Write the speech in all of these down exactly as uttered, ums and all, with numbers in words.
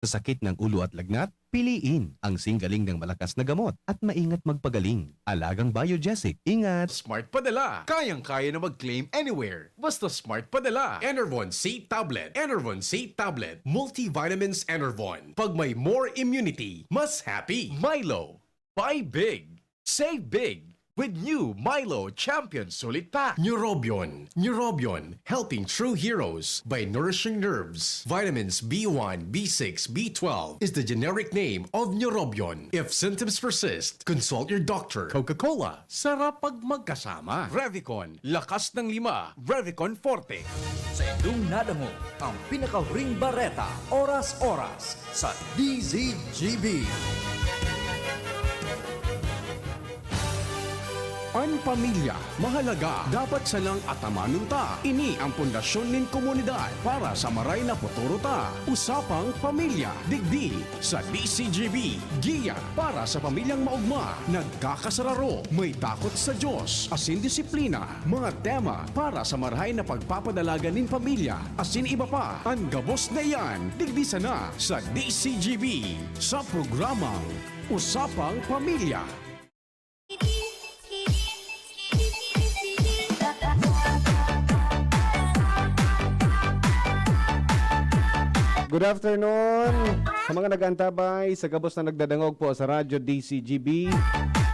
Sa sakit ng ulo at lagnat, piliin ang singgaling ng malakas na gamot at maingat magpagaling. Alagang Biogesic, ingat! Smart Padala. Kayang-kaya na mag-claim anywhere. Basta Smart Padala. Enervon C Tablet. Enervon C Tablet. Multivitamins Enervon. Pag may more immunity, mas happy. Milo. Buy big. Save big. With new Milo Champion Sulit Pack. Neurobion. Neurobion. Helping true heroes by nourishing nerves. Vitamins B one, B six, B twelve is the generic name of Neurobion. If symptoms persist, consult your doctor. Coca-Cola. Sarap pag magkasama. Revicon. Lakas ng lima. Revicon Forte. Sa indong nadangog ang pinakahuring bareta, oras-oras sa D Z G B. An pamilya mahalaga, dapat sanang atamanon ta. Ini ang pundasyon nin komunidad para sa maray na futuro ta. Usapang Pamilya, digdi sa D Z G B. Giya para sa pamilyang maogma, nagkakasararo, may takot sa Diyos, asin disiplina. Mga tema para sa marahay na pagpapadalagan nin pamilya, asin iba pa. An gabos na iyan, digdi sana sa D Z G B, sa programang Usapang Pamilya. Good afternoon sa mga nag-aantabay, sa gabos na nagdadangog po sa Radyo D Z G B.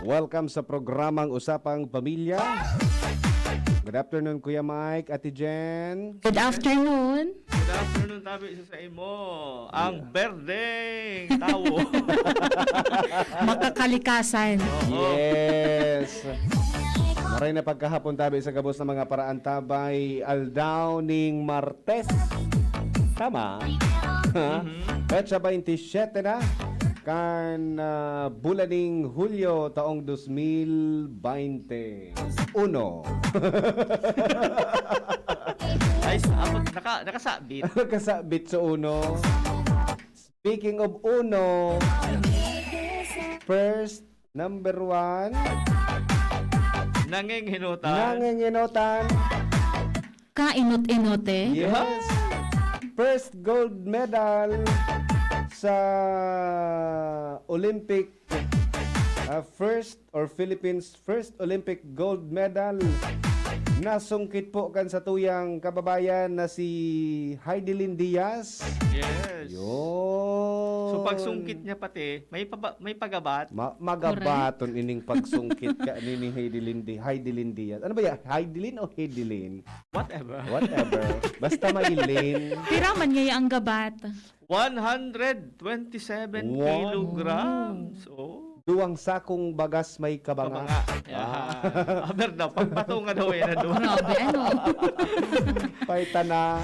Welcome sa programang Usapang Pamilya. Good afternoon, Kuya Mike, Ate Jen. Good afternoon. Good afternoon tabi sa, sa imo. Ang berdeng tawo. Makakalikasan. Oo. Yes. Maray na pagkahapon tabi sa gabos ng mga paraantabay, aldaw ning Martes. Tama? Ha? Mhm. Petsa baynte siyete na kan, ah, bulan ning Hulyo taong dos mil baynte uno. Ay, sa-, abot, naka-, nakasabit. Nakasabit sa uno. Speaking of uno, first, number one. Nanginghinutan. Nanginghinutan. Kainot-inote. Yes. First gold medal sa Olympic, ah, first or Philippines first Olympic gold medal. Nasungkit po kan satuyang kababayan na si Heidelin Diaz. Yes. Yun. So, pagsungkit niya pati, may paba-, may pagabat. Ma-, magabaton ining pagsungkit ka ni, ni Heidelin Di-, Heidelin Diaz. Ano ba yan? Heidelin o Heidelin? Whatever. Whatever. Basta may lin. Pira man ngaya ang gabat? One hundred twenty-seven Wow. kilograms. Oh. Duwang sakong bagas may kabanga. Kabanga. Ah. Aber daw, pagpatunga daw yan, ano? Grabe, ano? Paita na.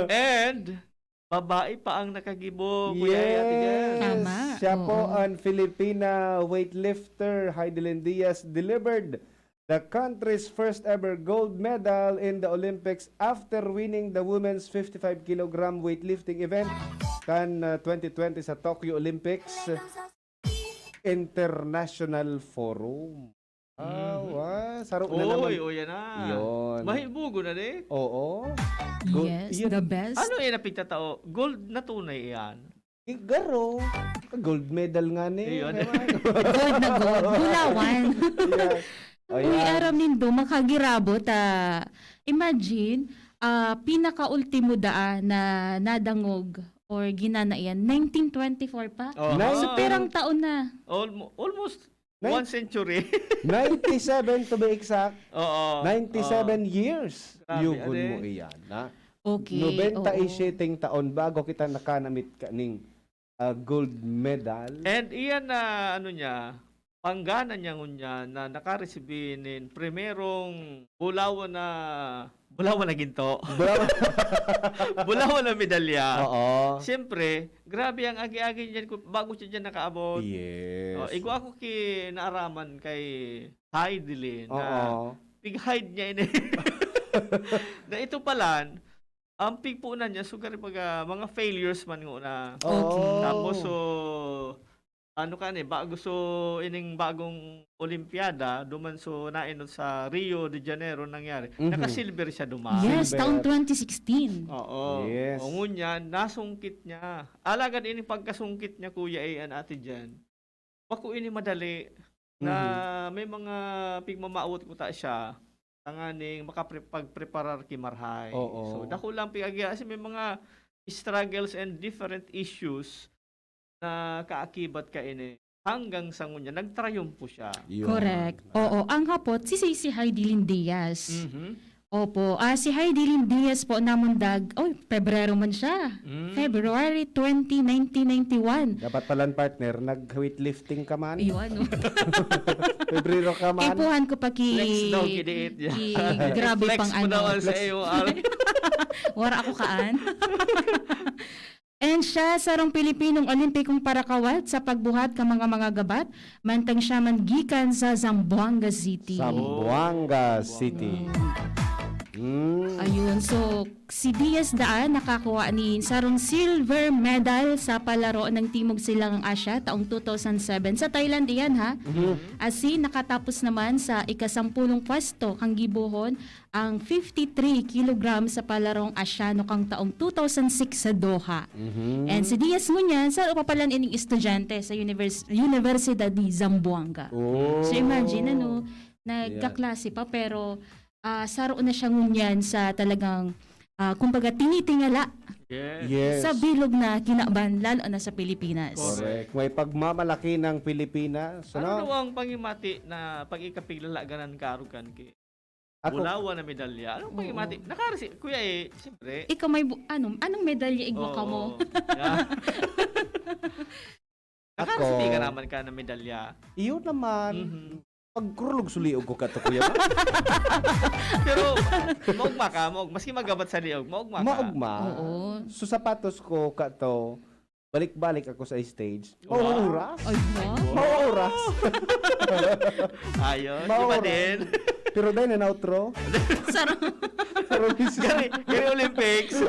And, babae pa ang nakagibo, Kuya Ate Jen. Yes. Tama. Siya po Oo. ang Filipina weightlifter, Heidelin Diaz, delivered the country's first ever gold medal in the Olympics after winning the women's fifty-five kilogram weightlifting event kan, uh, twenty twenty sa Tokyo Olympics International Forum. Ah, Mhm. wa, saro na Oy, naman. Oy, yan na. Yun. Mahibugo na, di? Oo. Go-, Yes, yun. The best. Ano yan ang pigtatao? Gold na tunay yan? Eh, garo. Gold medal nga ni. Ayun. Diba? Gold na gold. Bulawan. Yeah. Uy, Ayan. aram nindo, makagirabot, ah, imagine, ah, pinakaultimo daa na nadangog or ginana iyan, nineteen twenty-four pa. Oho. Nine- So, pirang taon na? Almo-, almost Nine- one century. Ninety-seven to be exact. Oo. Ninety-seven Oo. years. Grabe, Yugon ade. mo iyan, ha? Okay, Nobenta y siyete oo. taon bago kita nakanamit kaning, ah, gold medal. And iyan na, ano niya, panggana niya ngunyan na nakaresibi nin primerong bulawan na, bulawan na ginto. Bulawan. Bulawan na medalya. Oo. Siyempre, grabe ang agi-agi niyan kung bago siya diyan nakaabot. Yes. Oh, igwa ko ki naaraman kay Heidelin na Oo. pig-hide niya ini. Na ito pala, ang pigpunan niya, so, kari baga, mga failures man nguna. Oo. Okay. Tapos, so, ano ka ni, bago so, ining bagong Olimpiada, duman so nainot sa Rio de Janeiro nangyari. Mhm. Naka-silver siya duman. Yes, Silver. taong twenty sixteen. Oo. Yes. O, ngunyan, nasungkit niya. Alagad ini pagkasungkit niya, Kuya A and Ate Jan, bako ini madali na Mhm. may mga pigmamawot ko ta siya, tanganing makapre-, pagpreparar ki Marhay. Oo. So, dako lang pig-agi, kasi may mga struggles and different issues na kaakibat kaini. Hanggang sa ngunyan, nagtrayumpo siya. Yun. Correct. Oo, ang hapot, si, si, si Heidi Lynn Diaz. Mhm. Opo. Ah, si Heidi Lynn Diaz po namundag, oh, Pebrero man siya. Mm. February twenty, nineteen ninety-one. Dapat palan, partner, nag-weightlifting ka man. Iyo, ano. Pebrero ka man. Ipuhan ko pa ki-, Flex daw, ki-diit niya. ki-, grabe Flex pang mo daw ano. ang sa Flex. iyo, ah. Wara ako kaan. And siya, sarong Pilipinong Olimpikong parakawat sa pagbuhat kan mga, mga gabat, mantang siya man gikan sa Zamboanga City. Zamboanga Oh, City. Zamboanga. Mm. Mm. Ayun, so, si Diaz daan nakakua nin sarong silver medal sa palaro ng Timog Silangang Asya taong two thousand seven. Sa Thailand iyan, ha? Mhm. Asin, nakatapos naman sa ikasampulong pwesto kan gibohon ang fifty-three kilogram sa Palarong Asyano kan taong two thousand six sa Doha. Mhm. And si Diaz ngunyan, saro pa palan ining estudyante sa univers-, Universidad de Zamboanga. Oh. So imagine, ano, Yeah. nagkaklase pa, pero, ah, saro na siya ngunyan sa talagang, ah, kumbaga, tinitingala Yes. Yes. sa bilog na kinaban, lalo na sa Pilipinas. Correct. Correct. May pagmamalaki ng Pilipinas, Ano ano? daw ang pangimati na pag-ikapiglalagan ka arog kan ki Ako. Bulawan na medalya. Anong Oo. pangimati? Nakaresi-, Kuya, eh, siyempre. Ikaw may bu-, ano, anong medalya igwa ka mo? Oo. Yeah. Nakaresibi ka Ako. naman ka ng medalya. Iyo naman. Mhm. Pagkurulog suliog ko kato, Kuya Mac. Pero, maugma ka, maug-, maski magabat sa liog, maugma ka. Maugma. Oo. So, sapatos ko kato, balik-balik ako sa stage. Wow. Mauuras. Ay, wow. Mauuras. Ayos, iba Mauuras. din. Pero dahil na outro. Sarap. Pero this is Gary, Gary Olympics.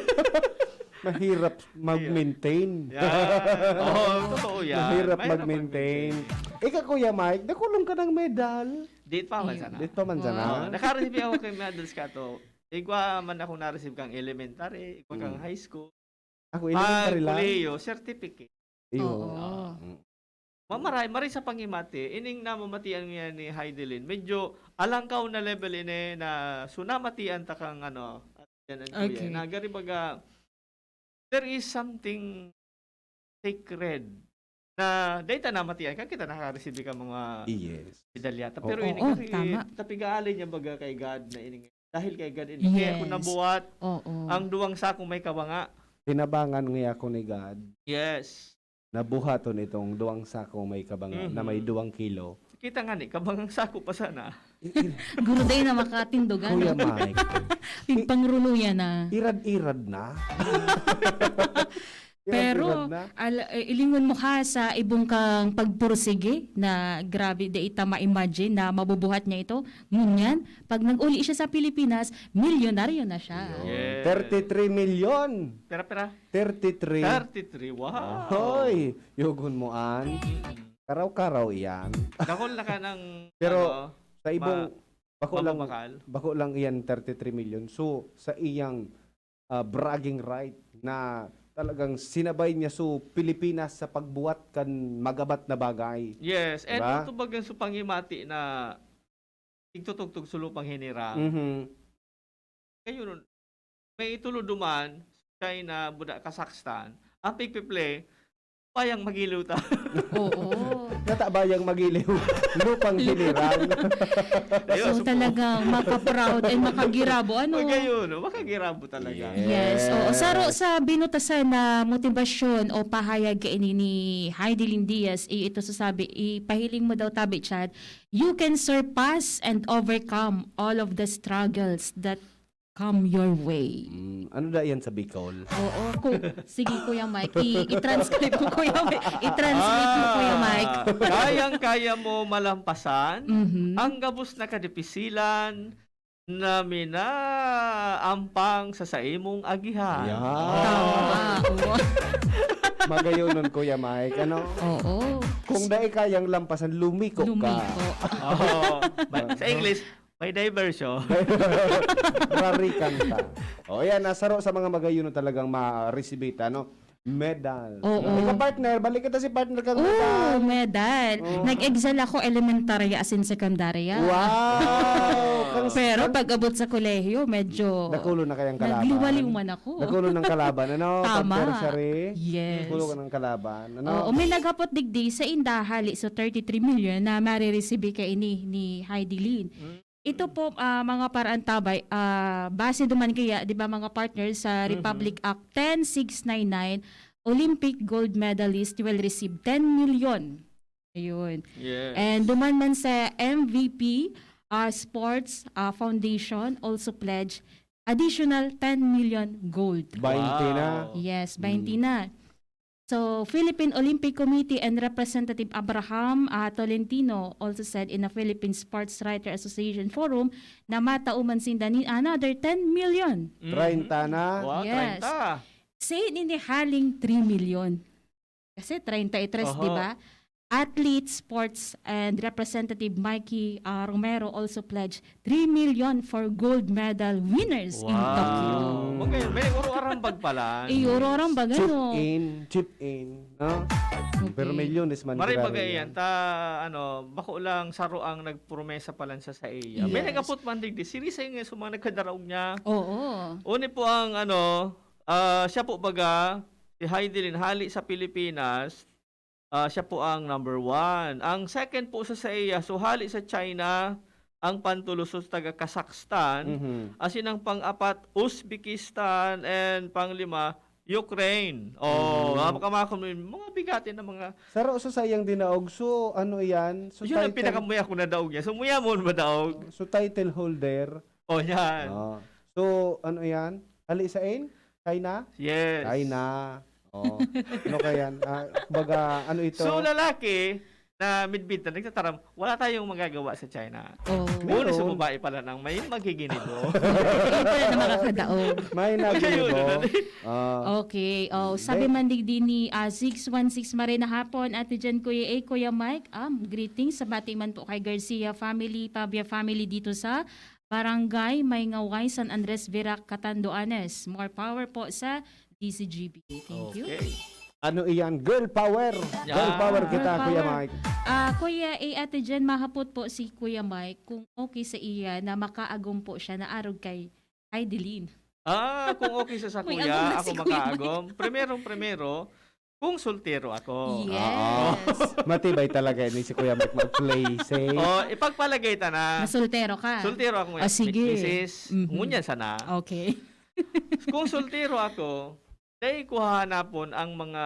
Mahirap mag-maintain. Yeah. Oo, totoo yan. Mahirap Mahirap mag-maintain. mag-maintain. Ika, Kuya Mike, nakulong ka ng medal. Di pa man Ayun. sana. Di pa man sana. Wow. Oo, nakareceive ako kay medals ka to. Igwa man ako na-receive kang elementary, igwa kang Mm. high school. Ako, Ah, elementary lang. kolehiyo, certificate. Iyo. Oo. Ah. Mm. Mamaray, maray sa pangimati, ining namamatian niya ni Heidelin, medyo alangkaw na level ini na, so, namatian ta kang, ano, at yan ang kuya, Okay. na gari baga, there is something sacred na dahil ta namatian ka, kita nakareceive ka mga Yes. medalyata. Pero Oo. ini Oo, kasi, tama. tapigaali niya baga kay God na ini. Dahil kay God ini. Kaya kung Yes. nabuhat Oo. ang duwang sakong may kabanga. Tinabangan niya ako ni God. Yes. Nabuhaton itong duwang sakong may kabanga na may Mhm. duwang kilo. Kita nga ni, kabangang sako pa sana. I-, i- Guro, dai na makatindog, ano? Kuya Mike. Pigpangruluyan na. Irad-irad na. Pero, Irad-irad na. al-, eh, ilingon mo ha sa ibong kang pagpursige na grabe, di ita ma-imagine na mabubuhat niya ito. Ngunyan, pag nag-uli siya sa Pilipinas, milyonaryo na siya. Yun. Yes. Thirty-three million. Pera, pera. Thirty-three. Thirty-three, wow. Hoy, yugon mo an. Mm-mm. Karaw-karaw iyan. Dakol na ka ng, Pero ano, sa ibong, ma-, bako lang, mababakal. bako lang iyan, thirty-three million. So, sa iyang, ah, bragging right na talagang sinabay niya so Pilipinas sa pagbuhat kan magabat na bagay. Yes, and Diba? ito bagang so pangimati na tigtutugtog sa lupang hinirang. Mhm. Kayo nun, may itulod duman, China, Buda, Kazakhstan, ang pigpiplay, bayang magiliw ta. Oo. Natabayang magiliw, lupang Lu- hinirang. Ayun, So, so, talagang maka-proud and makagirabo, ano? Pag gayon, no? Makagirabo talaga. Yes. Yes, oo. Saro sa binutasan na motibasyon o pahayag kaini ni Heidelin Diaz, i-, ito sasabi, ipahiling mo daw tabi, Chad, "You can surpass and overcome all of the struggles that come your way." Mm, ano da yan sa Bicol? Oo, ku-, sige, Kuya Mike, i-, i-transcribe mo, Kuya Mike. I-translate mo, Kuya Mike. Ah, kayang-kaya mo malampasan Mhm. ang gabos na kadipisilan na minaampang sa saimong agihan. Yan. Tama. Oo. Magayonon, Kuya Mike, ano? Oo. Kung dai kayang lampasan, lumiko ka. Lumiko. Oo. By, sa English, by diversion. Rarikan ka. O, yan, nasaro sa mga Magayonon talagang ma-receive, ano? Medal. Oo. Ikaw, partner, balik kita si partner kang Oo, medal. Medal. Oo. Nag-excel ako elementarya asin sekundarya. Wow! Kang Pero pag-abot sa kolehiyo, medyo Dakulo na kayang kalaban. Nagliwaliw man ako. Dakulo ng kalaban, ano? Tama. Pag tertiary, Yes. dakulo ka ng kalaban, ano? Oo, may naghapot digdi sa inda hali sa thirty-three million na mariresibi kaini ni Heidi Lin. Mm. Ito po, ah, mga paraantabay, ah, base duman kaya, di ba, mga partners, sa Mhm. Republic Act ten six nine nine, Olympic gold medalist will receive ten million. Ayun. Yes. And duman man sa M V P, ah, Sports, ah, Foundation also pledge additional ten million gold. Bainte na. Wow. Yes, bainte Mm. na. So, Philippine Olympic Committee and Representative Abraham, ah, Tolentino also said in a Philippine Sports Writer Association Forum na matao man sinda nin another ten million. Mhm. Treinta na. Wow, Yes. treinta. Say nini haling three million. Kasi treinta y tres, Oho. di ba? Athlete, sports, and Representative Mikey, ah, Romero also pledged three million for gold medal winners in Wow. Tokyo. Magayon, may uro arambag pala. Eh, uro arambag, Chip ano? in, chip in, no? Okay. Pero milyones man, Maray grabe bagay yan. yan. Ta, ano, bako lang saro ang nagpromesa pa lang siya sa iya. May Yes. nag-apot man digdi. Sirisay nga sa mga nagkadaraog niya. Oo. Uni po ang, ano, ah, siya po baga, si Heidelin, hali sa Pilipinas, ah, siya po ang number one. Ang second po sa saiya, so hali sa China, ang pantulo, so taga Kazakhstan, Mhm. asin ang pang-apat, Uzbekistan, and panglima, Ukraine. Oh, Mhm. ah, makamakon mo yun. Mga bigatin na mga Saro sa sayang dinaog. So, ano yan? So, Yun ang title pinakamuya ko na daog niya. So, muya mo ba daog? So, title holder. Oh, yan. Oh. So, ano yan? Hali sa in? China? Yes. China. Oh. Ano kaya yan? Ah, kumbaga, ano ito? So, lalaki na midbid na nagtataram, wala tayong magagawa sa China. Oh. Huli sa Meron. babae pala nang may magiginibo. Yun pala na makakadaog. May Magkayuno naginibo. na rin. Ah. Okay. Oh, sabi Hindi. man digdi ni, ah, six one six, Maray na hapon, Ate Jen, Kuya A, Kuya Mike. Um, greetings. Sa bati man po kay Garcia family, Pabia family dito sa Barangay Maingaway, San Andres, Virac, Catanduanes. More power po sa D C G B. Thank you. Okay. Ano iyan? Girl power. Girl Yeah. power Girl kita, Kuya power. Mike. Ah, Kuya A, Ate Jen, mahapot po si Kuya Mike kung okay sa iya na makaagom po siya na arog kay Heidelin. Ah, kung okay sa, sa May kuya, agom na ako si Kuya makaagom. Mike. Primerong primero, kung soltero ako. Yes. Oo. Matibay talaga ni si Kuya Mike mag-play safe. Oh, ipagpalagay ta na. Na soltero ka? Soltero ako Ah, ngayon. sige. Misis, Mhm. ngunyan sana. Okay. Kung soltero ako, dai ko hahanapon ang mga,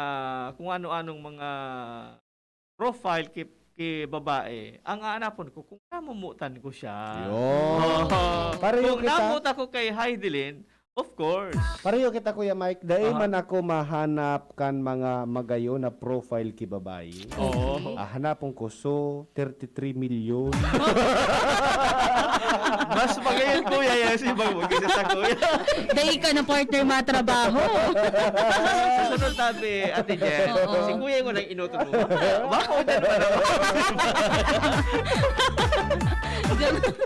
kung ano-anong mga profile ki, ki babae. Ang aanapon ko, kung namumutan ko siya. Yun. Oo. Pareho Kung kita. namuta ko kay Heidelin, of course. Pareho kita, Kuya Mike. Dai Aha. man ako mahanap kan mga magayon na profile ki babae. Oo. Ah, hanapon ko, so, thirty-three million. Mas magayon, kuya, yan si Bang Bugis sa kuya. Dai ka na partner matrabaho. Sa sunod tabi, Ate Jen, Oo. si kuya yung unang inuto mo. Baka utan pa naman.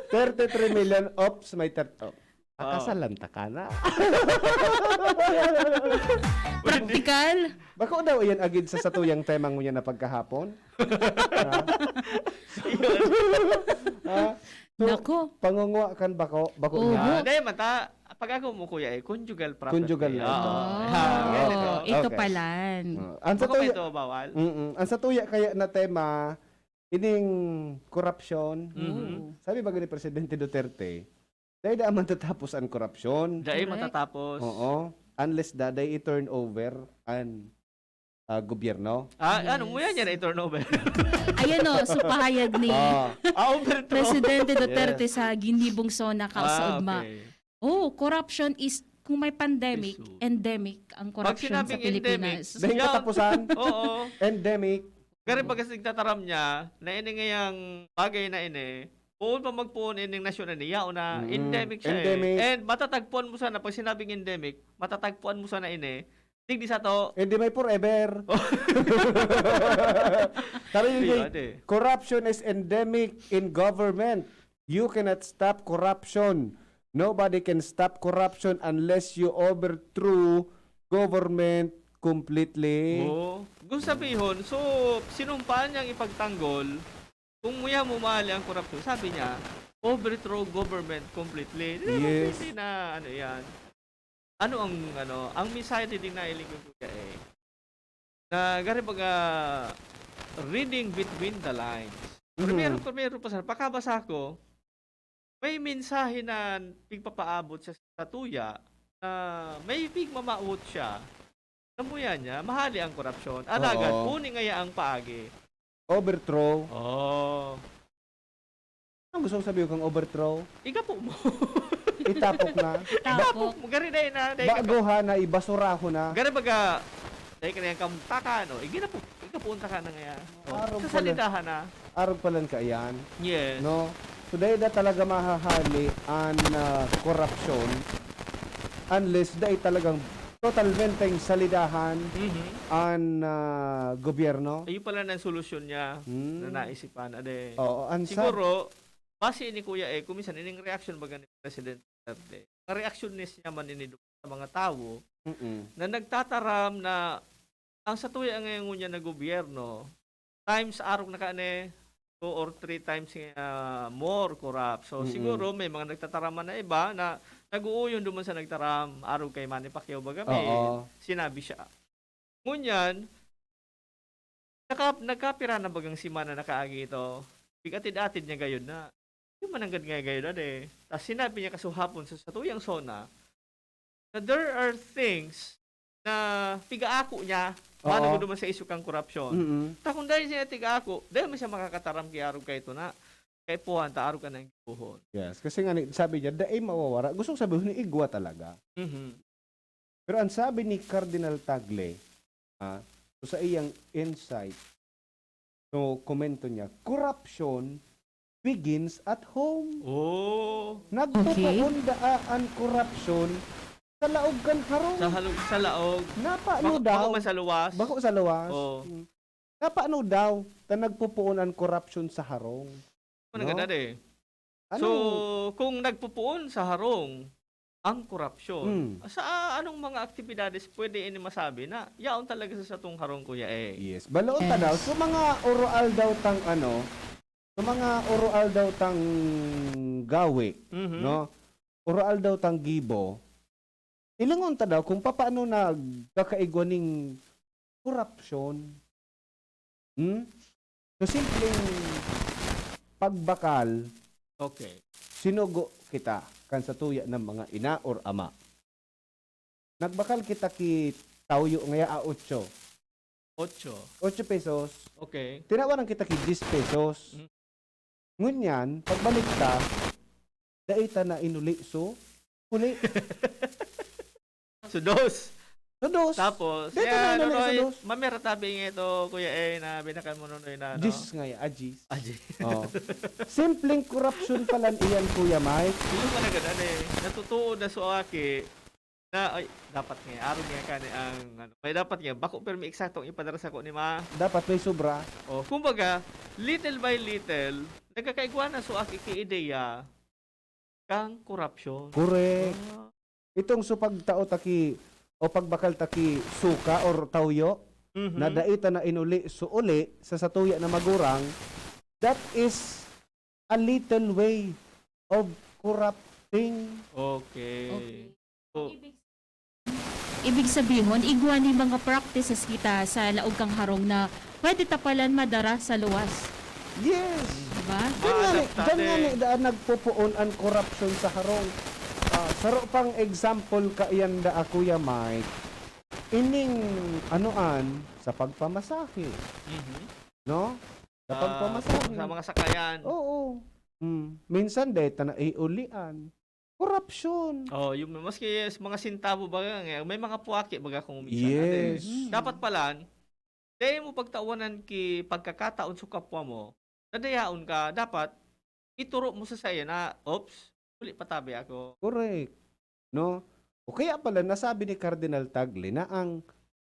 Thirty-three million, ops, may thirty. Oh. Pakasalan ta ka na. Praktikal. Bako daw iyan agid sa satuyang tema ngunyan na pagkahapon. Ha? Yun. Ha? So, Nako. Pangungwa kan bako, bako Oo. niya. Ah, dahil mata, pag ako mo, kuya, eh, conjugal property. Conjugal na ito. Oo. Ah, yan ito. Oh, ito Okay. pala. Ah, ang sa Bako ba tuya, ito bawal? Mm-mm. Ang sa tuya kaya na tema, ining korupsyon. Mhm. Oo. Sabi ba ni Presidente Duterte, "Dai da man tatapos ang korupsyon." Dai Correct. matatapos. Oo. Unless da, dai i-turn over an, ah, gobyerno. Ah, ano, Yes. mo yan yan, i-turn over? Ayan o, so pahayag ni Ah. Ah, overthrow. Presidente Duterte Yes. sa ginibong SONA, Kau sa Ah, Ugma. okay. Oh, corruption is, kung may pandemic, Isu. endemic ang Pag corruption sa sinabing endemic, Pilipinas. Dahil yan. katapusan, Oo. endemic. Gari bagas nagtataram niya na ini ngayang bagay na ini, poon pa magpoon ining nasyon na ini, yaon na Mm-mm. endemic siya eh. Endemic. And matatagpuan mo sana, pag sinabing endemic, matatagpuan mo sana ini Digdi sato. Hindi may forever. Oh. Sabi Ayun, niya, ate. "Corruption is endemic in government. You cannot stop corruption. Nobody can stop corruption unless you overthrow government completely." Oo. Kung sabihon, so, sinumpaan niyang ipagtanggol, kung muya mo mahali ang korupsyon, sabi niya, overthrow government completely. Hindi naman Yes. pwede na, ano yan. Ano ang, ano, ang mensahe din na ilig ko, kuya, eh, na gari baga, reading between the lines. Mhm. Primero, primero pa sana, pakabasa ko, may mensahe na pigpapaabot sa, sa tuya na may pigmamawot siya. Namuya niya, mahali ang korupsyon. Alagad, Oo. puni ngaya ang paagi. Overthrow. Oh. Ano gusto mong sabihin kang overthrow? Igapo mo. Itapok na. Igapo mo. Gari na yun na. Dahil Bago ha na, ibasuraho na. Gari baga, dahil ka na yung kamtakan, o, iginapo, igapuon ta ka na ngaya. O, Araw sa pala. Salidahan na. Arog pa lang kaiyan. Yes. No? So, dahil na talaga mahahali ang ah, korupsyon, unless dahil talagang totalmenteng salidahan Mhm. ang ah, gobyerno. Ayun pala na ang solusyon niya Hmm. na naisipan. Ade, Oo, ang sa- siguro, base ni Kuya Eko, minsan ining reaction baga ni President Duterte. Ang reactionist niya man ini sa mga tawo Mm-mm. na nagtataram na ang satuya ngayon niya na gobyerno, times arog na kani, two or three times nga more corrupt. So, Mm-mm. siguro may mga nagtataraman na iba na nag-uuyon duman sa nagtaram, arog kay Manny Pacquiao baga may Oo. sinabi siya. Ngunyan, naka, nagkapira na bagang semana nakaagi ito. Pig-atid-atid niya gayon na. Yung mananggad nga gayon na eh. Tapos sinabi niya kasuhapon sa satuyang SONA na there are things na pigaako niya, Oo. mano gudo man sa isyu kang korupsyon. Mm-mm. Ta kung dahil siya tigaako, dahil mo siya makakataram kay arog kay ito na, kay puhan ta arog ka nang gibuhon. Yes, kasi nga ni- sabi niya, dai mawawara. Gusto ko sabihin, igwa talaga. Mhm. Pero ang sabi ni Cardinal Tagle, ah, so sa iyang insight, so komento niya, corruption begins at home. Oh. Nagpupuon daa an korupsyon sa laog kan harong. Sa halog, sa laog. Napano Bako, daw? bako man sa luwas. Bako sa luwas. Oo. Mm. Napano daw na nagpupuon ang korupsyon sa harong? Mananggad na eh. Ano? So, kung nagpupuon sa harong ang korupsyon, Mm. sa anong mga aktibidades pwede ini masabi na yaon talaga sa satong harong, Kuya eh? Yes. Baloon ta Yes. daw. So, mga oroal daw tang ano, so, mga oroal daw tang gawi, Mhm. no? Oroal daw tang gibo. Ilingon ta daw kung paano nagkakaigwa ning korupsyon. Hmm? So, simpleng pagbakal, Okay. sinugo kita kan satuya ng mga ina or ama. Nagbakal kita ki tawyo ngaya a otso. Ocho. Otso pesos. Okay. Tinawaran kita ki diyes pesos. Mm. Ngunyan, pagbalik ta, dai ta na inuli. So, uli. So, dos. So, dos. Tapos, Dito yan, na, ano, ano, eh, sa dos. mamera tabi nga ito, Kuya eh, na binakal mo nun, eh, na, ano? Diyes nga yan, ah, diyes. Ajis. Oh. Simpleng korupsyon pala iyan, Kuya Mike. Hindi ko nagad, ano eh, natutuo na so aki, na, ay, dapat nga, arog nga ka ni ang, ano, may dapat nga, bako pero may eksaktong ipadara sa ko ni ma. Dapat may sobra. O, kumbaga, little by little, nagkakaigwa na so aki ki ideya kang korupsyon. Correct. Ah, Itong so pagtao taki o pagbakal taki suka or tawyo, mhm. na dai ta na inuli, so uli sa satuya na magurang, that is a little way of corrupting. Okay. Okay. So, Ibig, ibig sabihon, igwa ni mga practices kita sa laog kang harong na pwede ta palan madara sa luwas. Yes. Diba? Diyan nga ni, Maadaptable. diyan nga ni daan nagpupuon ang korupsyon sa harong. Ah, saro pang example kaiyan da, Kuya Mike. Ining anuan sa pagpamasahe, mhm. no? Sa Ah, pagpamasahe. Sa mga sakayan. Oo. Mm. Minsan dahil ta na iulian. Korupsyon. Oh, yung maski sa mga sintabo baga nga, may mga puwaki baga kung minsan Yes. natin. Dapat palan, dahil mo pagtawanan ki pagkakataon sa kapwa mo, nadayaon ka, dapat ituro mo sa saya na, "Oops, uli patabi ako." Correct. No? O kaya pala nasabi ni Cardinal Tagle na ang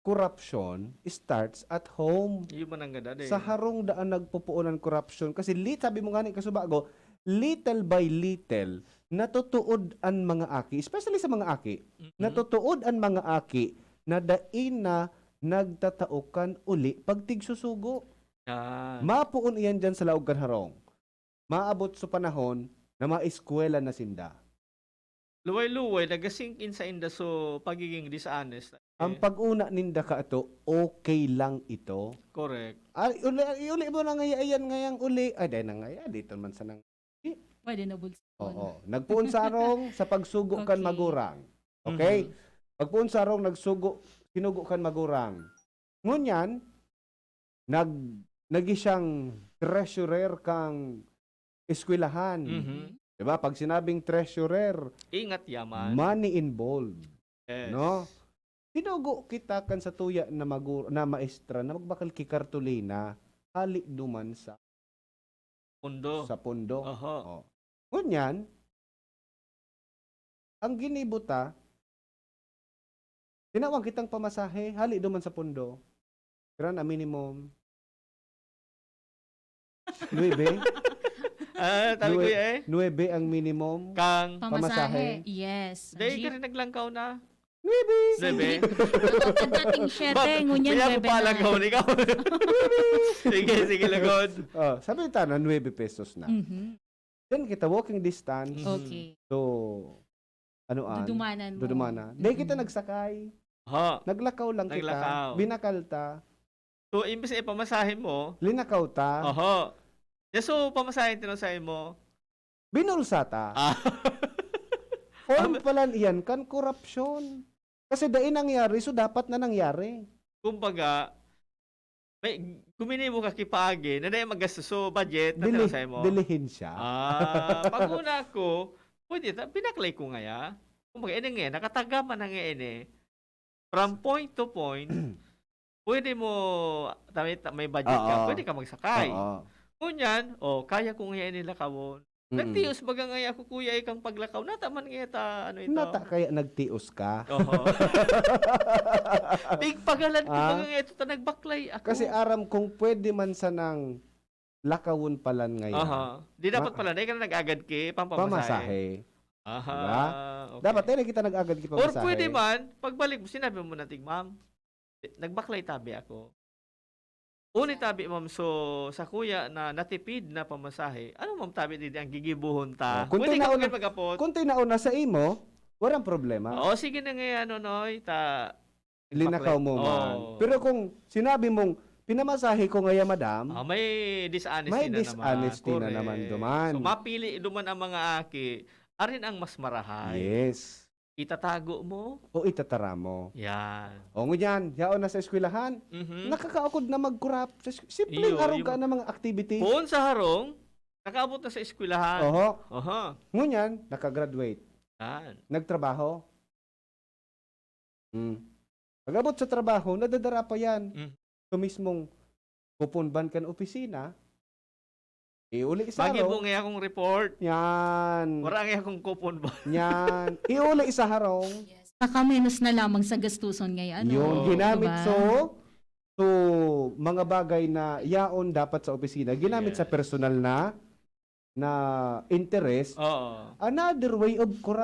korupsyon starts at home. Iyo man ang gada, eh. Sa harong daan nagpupuon ang korupsyon. Kasi lit-, sabi mo nga ni Kasubago, little by little, natutuod an mga aki, especially sa mga aki, Mhm. natutuod an mga aki na dai na nagtatao kan uli pag tigsusugo. Yan. Mapoon iyan diyan sa laog kan harong. Maabot sa panahon na maeskwela na sinda. Luway-luway, naga-sink in sa inda so pagiging dishonest. Ang Eh. pag-una ninda kato, okay lang ito. Correct. Ah, uli, iuli mo na ngaya yan, ngayang uli. Ay, dahil na ngaya, dito man sa nang... Pwede na bulsa. Oo. Nagpoon sa arong sa pagsugo kan Okay. magurang. Okay? Mhm. Pagpoon sa arong nagsugo, sinugo kan magurang. Ngunyan, nag-, nagi siyang treasurer kang eskwelahan. Mhm. Di ba? Pag sinabing treasurer, Ingat yaman. money involved. Yes. No? Sinugo kita kan sa tuya na magur-, na maestra na magbakal ki kartolina, hali duman sa Pondo. sa pondo. Oho. Oh. Ngunyan, ang ginibo ta, tinawan kitang pamasahe, hali duman sa pondo. Kailan ang minimum? Nuebe? Ah, tabi ko Nue-, eh. nuebe ang minimum. Kang Pamasahe. Pamasahe. Yes. Dahil Jeep. ka rin naglangkaw na. Nuebe! Nuebe? Jeep. Ang dating siyete, Bak-, ngunyan kaya ko nuebe pa na. lang ako, ikaw. Sige, sige, lagod. Oh, sabi ta na, nuebe pesos na. Mhm. Then kita, walking distance. Mhm. Okay. So, ano an? Dudumanan mo. Dudumanan. Dahil kita Mm-mm. nagsakay. Ha. Naglakaw lang kita. Naglakaw. Binakal ta. So, imbis na ipamasahe mo, Linakaw ta. Oho. Ya, so, pamasahe tino sa imo? Binulsa ta. Ah. Form Ano? pala iyan kan korupsyon. Kasi dai nangyari, so dapat na nangyari. Kumbaga, may, guminibo ka kipaagi, na dai magastos, so budget na Dili-, tino sa imo. Dilihensya. Ah, pag una ko, pwede ta, binaklay ko ngaya. Kumbaga, ini nga, nakatagama na nga ini. From point to point, pwede mo, tama, ta-, may budget ka, Oo. pwede ka magsakay. Oo. Ngunyan, oh, kaya ko ngaya ini lakawon. Mm. Nagtios baga ngaya ako, kuya, ikang paglakaw. Nata man ngaya ta, ano ito? Nata kaya nagtios ka? Oho. Pigpagalan ko Ah? baga ngaya ito, ta nagbaklay ako. Kasi aram kong pwede man sanang lakawon palan ngaya. Aha. Di dapat Ma- pala, dahil ka na nag-agad ki, pampamasahe. Pamasahe. Aha, Diba? okay. Dapat, dahil kita nag-agad ki Or pamasahe. pwede man, pagbalik mo, sinabi mo na, "Tig, ma'am, nagbaklay tabi ako." Uni tabi, ma'am, so, sa kuya na natipid na pamasahe, ano, ma'am, tabi, di, di ang gigibuhon ta? Oh, kung Pwede ka tinaon man na, mag-apot. kung tinaon na sa imo, walang problema. Oo, sige na nga, ano, Noy, ta-, Linakaw mo man. Oo. Pero kung sinabi mong, "Pinamasahe ko ngaya, madam," Ah, may dishonesty May na naman. dishonesty na Correct. naman duman. So, mapili duman ang mga aki, arin ang mas marahay. Yes. Itatago mo? O itatara mo? Yan. O, ngunyan, yaon na sa eskwelahan, Mhm. nakakaukod na mag-corrupt. Sa es-, simpleng Iyo, arog yung ka na mga activity. Poon sa harong, nakaabot na sa eskwelahan. Oho. Oho. Ngunyan, nakagraduate. Yan. Nagtrabaho. Hmm. Pag-abot sa trabaho, nadadara pa yan. Hmm. Sa mismong kuponban kan opisina, iuli sa Pagi araw. mo nga akong report. Yan. Wala nga akong kuponban. Yan. Iuli sa harong. Yes. Nakamenos na lamang sa gastuson ngayon, Yun, ano? ginamit Diba? so, so, mga bagay na yaon dapat sa opisina, ginamit sa Yes. personal na, na interest. Oo. Another way of